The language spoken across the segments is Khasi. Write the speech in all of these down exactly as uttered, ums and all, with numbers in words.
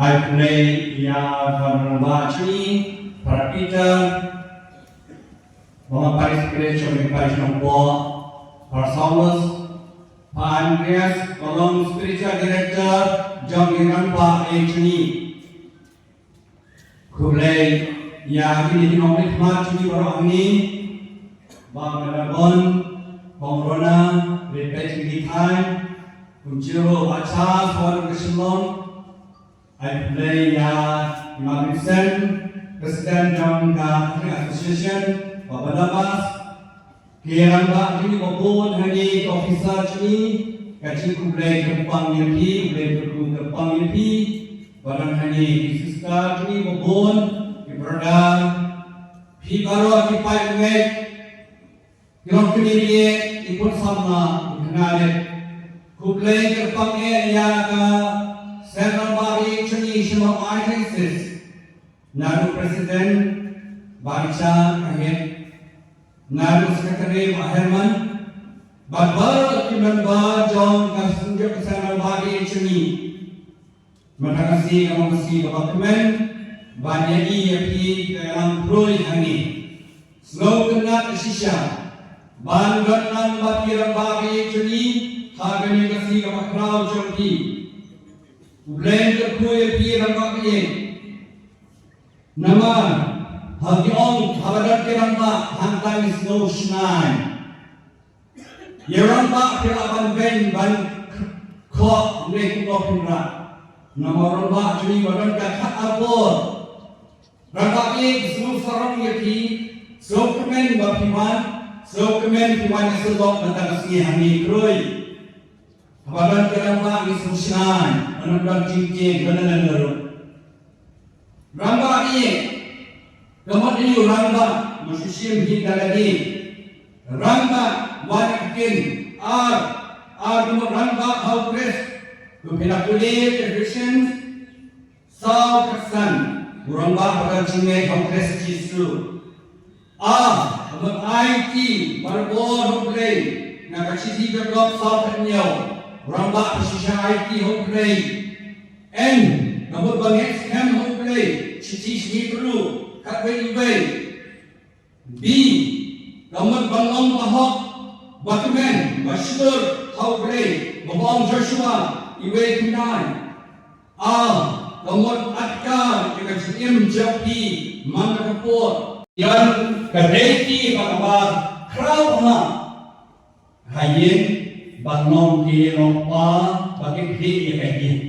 Ai pule ïa ka rangbah jong ngi, Brother Peter, ba ma parish secretary jong ka parish Nongpoh, Brother Saulus, Brother Andreas, ba long spiritual director jong ka rangbah jong ngi. Khublei ïa kine ki nongmihkhmat jong ngi baroh hangne, Bah Melabon, Kong Rona, Rit Peit Kynthei, Kumjuh Bah Charles, Warren Kashimlong, ai khublei ïa i Ma Vincent, President jong ka Catholic Association, Bah Barnabas, ki rangbah jong ngi ba bun hangne, ki officer jong ngi, ka jingkhublei kyrpang ïa phi, khublei kyrkhu kyrpang ïa phi, ba don hangne, ki sister jong ngi ba bun, ki brother, phi baroh ki paidbah, ki longkmie, ki khun samla, ki khynnah. Khublei kyrpang eh ïa ka Seng Rangbah Ri jong ngi sha Mawlai Diocese. Naduh President Bah Richard Kahit, naduh Secretary Bah Herman, bad baroh ki member jong ka Synjuk ka Seng Rangbah Ri jong ngi. Mynta ka sngi ka long ka sngi kaba kmen ban ïa ïa phi ka Ïalam Khrui hangne. Sngewtynnat shisha ban don lang bad ki rangbah ri jong ngi ha kane ka sngi kaba khraw jong phi. U Blei un kyrkhu ïa phi rangbah ri. Namar ha ki ong haba don ki rangbah hangta ngi sngew shngaiñ. Ïa rangbah phi lah ban beiñ ban khoh ne kumno phin rah. Namar rangbah jong ngi ba don ka khat ar por. Rangbah ïeit, sngewsarong ïa phi, sngewkmen ba phi wan, sngewkmen phi wan ïa sngewbha mynta ka sngi hangne Khrui. Haba don ki rangbah ngi sngewshngaiñ, ym don jingtieng, don lem ruh. Rangbah ïeit, ka mut ïa u rangbah, ma shu shim hi da lade. Rangbah, wan ïa ka ktien, ar, ar ka mut rangbah ha u Khrist. Ko phi la pule ïa Ephesians, saw khatsan, u rangbah ba ka jingngeit ha u Khrist Jisu. A, ka mut aiti, barabor ha u Blei, na ka shithi Jakob saw khathynñiew, u rangbah ba shisha aiti ha u Blei. N, ka mut ba ngeit skhem ha u Blei, shithi Hebru, khatwei iwei. B, ka mut ba long bahok, ba kmen, ba shlur ha u Blei, ba ong Joshua, iwei khyndai. A, ka mut atkar ïa ka jingim jong phi man la ka por. Ïa ka dei ki ba kaba khraw ha. Ha ïing ban long ki nongpa ba ki khlieh ïa ka ïing.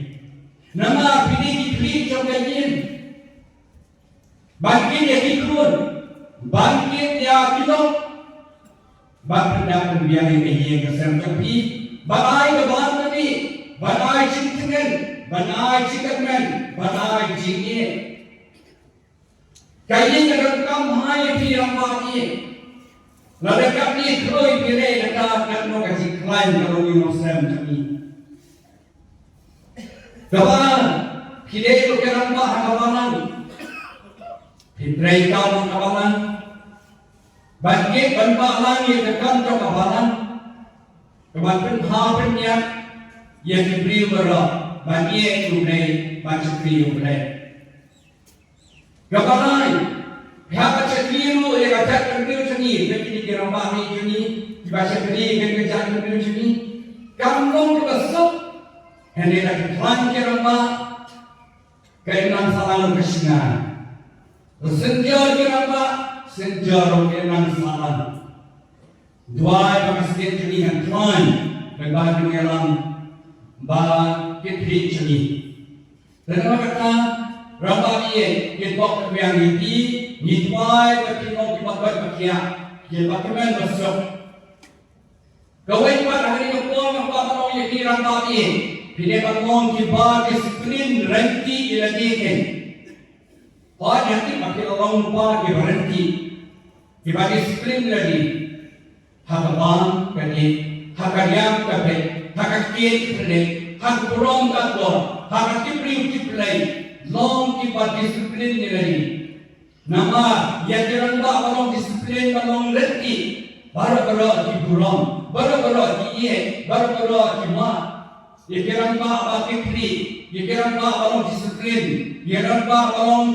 Namar phi dei ki khlieh jong ka ïing. Ban kit ïa ki khun, ban kit ïa ki lok, ban pyndap pynbiang ïa ka ïing ka sem jong phi, ban ai ka ban ka dih, ban ai jingtngen, ban ai jingkyrmen, ban ai jingïeit. Ka ïing ka donkam ha ïa phi rangbah ïeit. Lada ka ïing khlaiñ phi leh kata katno ka jingkhlaiñ ka long ïa u nongsem jong ngi. Kaba, phi dei ruh ki rangbah ha ka balang. Phi trei kam ha ka balang. Ban ïeit ban balang ïa ka kam jong ka balang. Ka ban pynbha pynïap ïa ki briew baroh. Ban ïeit ïa u Blei, ban shakri ïa u Blei. Kaba lai, phi hap ban shakri ruh ïa ka jaitbynriew jong ngi, ïa kine ki rangbah ri jong ngi, kiba shakri ïa ka jaitbynriew jong ngi. Kam long kaba suk. Kane la ki khlaiñ ki rangbah, ka imlang sahlang ka shngaiñ. Synjor ki rangbah, synjor ruh ka imlang sahlang. Duwai ba ka state jong ngi kan khlaiñ, kan ba ki nongïalam ba kit khlieh jong ngi. Te namar kata, rangbah ïeit, kin bok kin biang ïa ki, ngi duwai ba kin long kiba koit ba khiah, kiba kmen ba suk. Kawei pat ha kane ka por nga kwah ban ong ïa ki rangbah ïeit, phi dei ban long kiba discipline ryntih ïa lade kein. Hooid, ha ki ba ki la long ba kiba ryntih, kiba discipline ïa lade. Ha ka bam ka dih, ha ka riam ka beit, ha ka kit ka dih, ha ka burom ka kor, ha ka tip briew tip Blei, long kiba discipline ïa lade. Namar ïa ki rangbah ba long discipline, ba long ryntih, baroh baroh ki burom, baroh baroh ki ïeit, baroh baroh ki mad. Ïa ki rangbah ba kit khlieh, ïa ki rangbah ba long discipline, ïa ki rangbah ba long,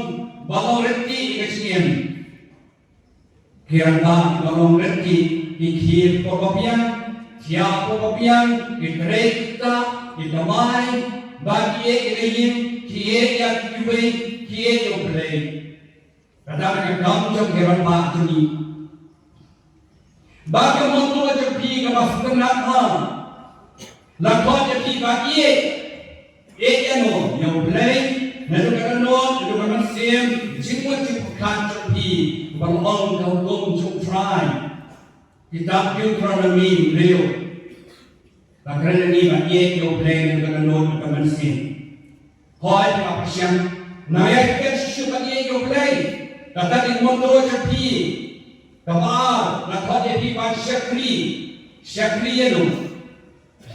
ba long ryntih ïa ka jingim. Ki rangbah ba long ryntih, ki khie por ba biang, thiah por ba biang, ki trei kita, ki kamai, ba ki ïeit ïa ka ïing, ki ïeit ïa kiwei, ki ïeit ïa U Blei. Kata ka kam jong ki rangbah jong ngi. Ba ka motto jong phi kaba sngewtynnat ha. La khot ïa phi ba ïeit. Ïeit ïano? Ïa U Blei, naduh ka dohnud, naduh ka mynsiem, jingmut jingpyrkhat jong phi, kaba long ka hukum jong U Trai. Kitab Deuteronomi hynriew. Ba kren ïa ngi ba ïeit ïa U Blei naduh ka dohnud, naduh ka mynsiem. Hooid, phi ïa pyrshang. Nang ïa phi kren shuh shuh ba ïeit ïa U Blei. Kata ka motto jong phi. Kaba ar, la khot ïa phi ban shakri. Shakri ïano?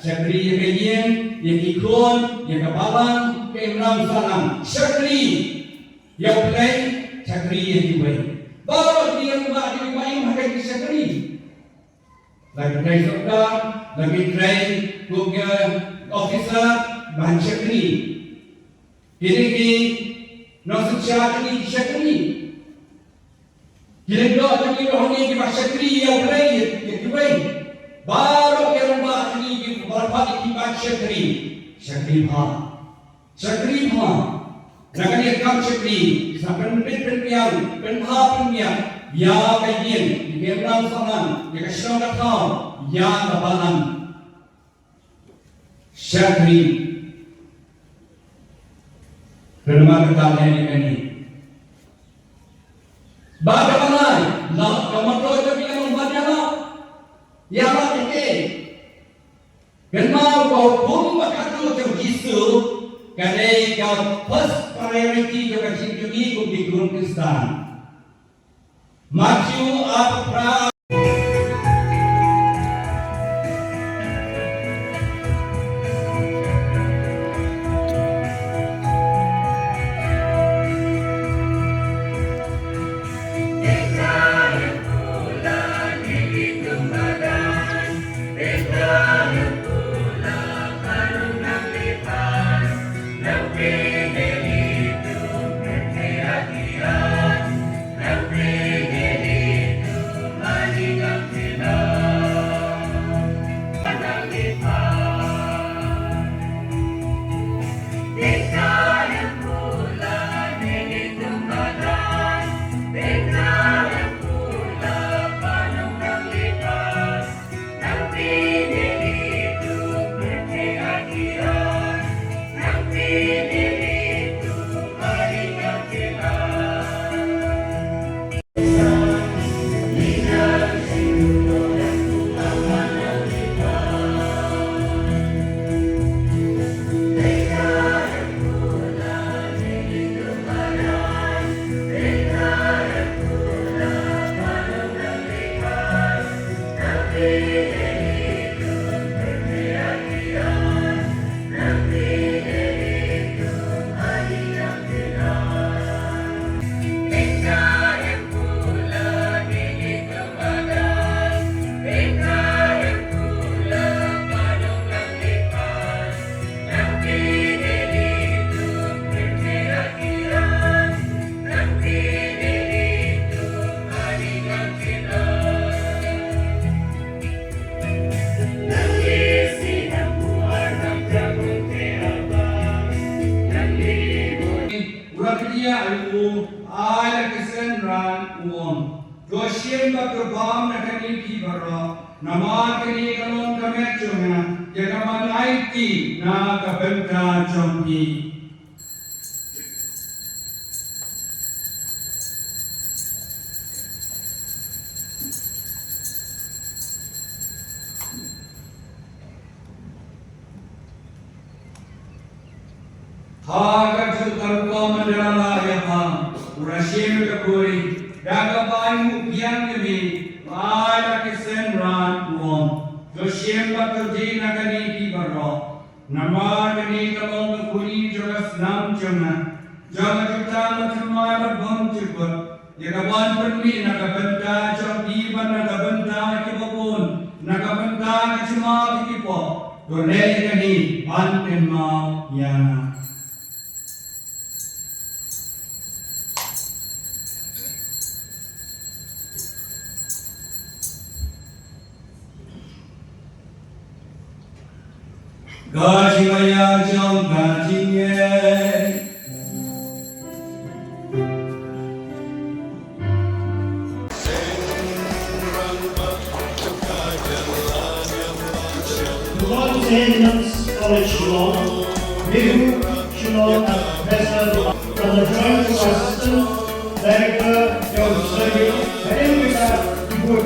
Shakri ïa ka ïing, ïa ki khun, ïa ka balang, ka imlang sahlang. Shakri ïa U Blei, shakri ïa kiwei. Baroh ki rangbah, ki rangbah ïa ka shakri. La ki trei sorkar, la ki trei kum ki officer, ban shakri. Kine ki nongsynshar jong ngi ki shakri. Ki lyngdoh jong ngi ruh hangne kiba shakri ïa U Blei, ïa kiwei. Baroh ki rangbah jong ngi kiba la khot ïa ki ban shakri. Shakri bha. Shakri bha. Na kane ka kam shakri, sa pynbit pynbiang, pynbha pynbiang ïa ka ïing, ïa ka imlang sahlang, ïa ka shnong ka thaw, ïa ka balang. Shakri. Kynmaw kata, leh ïa kane. Bad kaba lai, la ka motto jong ngi ka long ban ïalap. Ïalap ïa kaei? Kynmaw ba u hukum ba khatduh jong U Jisu ka dei ka first priority jong ka jingim jong ngi kum ki khun Khristan. Matthew arphew phra. Namar kane ka long ka met jong nga, ïa kaba ngan aiti na ka bynta jong phi. Ha kajuh ka rukom ba la ïa pha, u la shim ka khuri, da kaba ainguh biang ïa me, u la ai da ki synran u ong, to shim bad to die na kane phi baroh. Namar kane ka long ka khuri jong ka snam jong nga, jong ka jutang bathymmai bad bymjukut, ïa kaban pynmih na ka bynta jong phi bad na ka bynta kiba bun, na ka bynta ka jingma ki kpoh. To leh ïa kane ban kynmaw ïa nga. Ka jingmaya jong ka jingngeit. Lord Saint College Shillong, Bihu Shillong, and Professor Doctor Joint Assistant Director, Geography, Academic Board,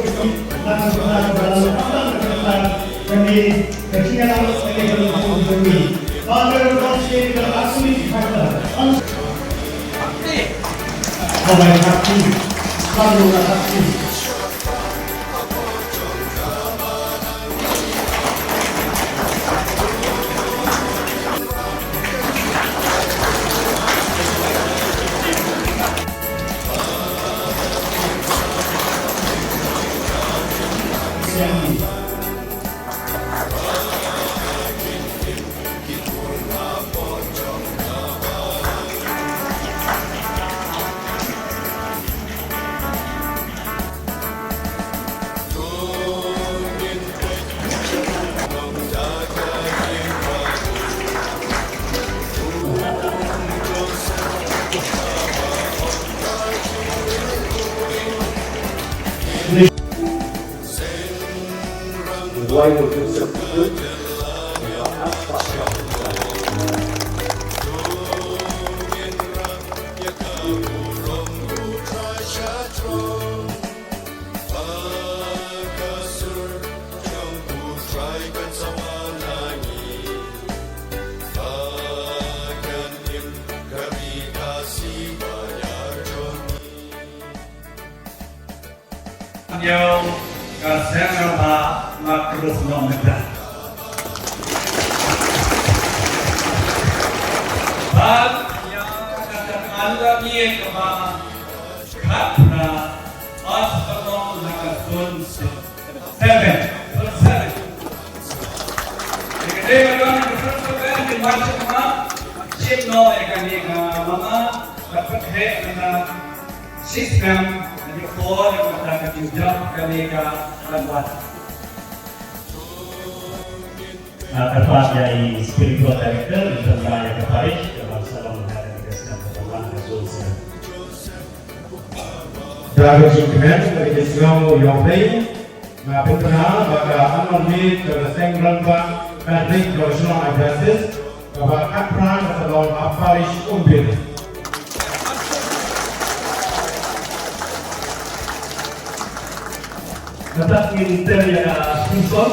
Ïa ka seng rangbah Mawkyrwat Nongmynta. Bad ïa ka tang ala ïa kaba khatphra, as ka long na ka zone seven. Zone seven. Ïa ka dei ka long na ka zone seven, ki wan sha ka ma, shim noh ïa kane ka mama, ka pynheh na ka Shisnem, na ki por, na ka jingïap kane ka rangbah. Nga kyrpad ïa i Spiritual Director, i pynbna ïa ka parish, ïa ban sa long ha kane ka snem ka pynbna ka zone seven. Da ka jingkmen, da ka jingsngew ïa U Blei, nga pynbna ba ka Annual Meet jong ka Seng Rangbah Catholic jong ka Shnong Saint Francis kaba khatphra ka sa long ha Parish Umphir. Mynta ngin tem ïa ka theme song.